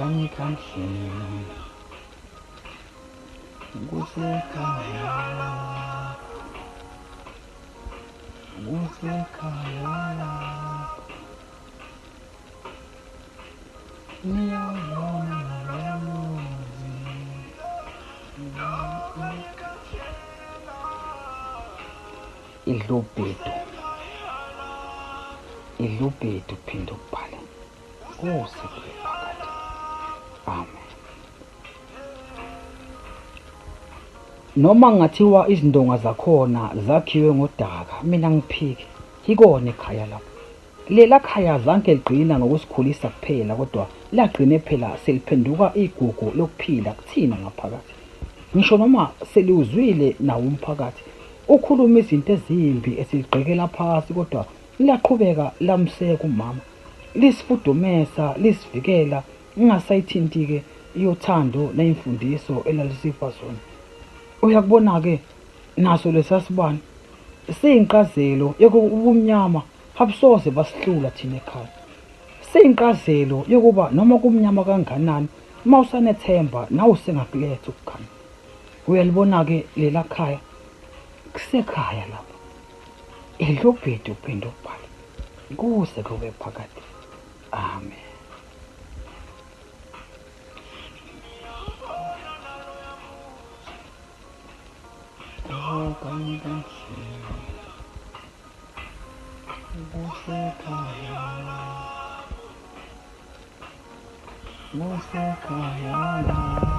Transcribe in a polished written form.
Kanye kahle kusekhaya, kusekhaya lapho niyawubona loya muzi. Idlubhedu, idlubhedu, phinde ukubhale kuze kube phakade. Amen. Noma ngathiwa izindonga zakhona zakhiwe ngodaka, mina ngiphike, yikona ekhaya lapho. Lela khaya zange ligcina ngokusikhulisa kuphela, kodwa lagcine phela seliphenduka igugu lokuphila kuthina ngaphakathi. Ngisho noma seliwuzwile nawo umphakathi ukhuluma izinto ezimbi esiligqekela phasi, kodwa laqhubeka lamseka umama, lisifudumesa, lisivikela, ngingasayithinti-ke yothando ney'mfundiso elalisipha zona. Uyakubona-ke naso lesasibani siyinqazelo yokuba ubumnyama abusoze basihlula thina ekhaya. Siyinqazelo yokuba noma kumnyama kanganani, uma usanethemba nawe usengakuletha ukukhanya. Uyalibona-ke lela khaya, kusekhaya lapho. Idlubhidi uphinde ubhale kuze kube phakade. Amen. Kanye kahle kusekhaya, kusekhaya lapho.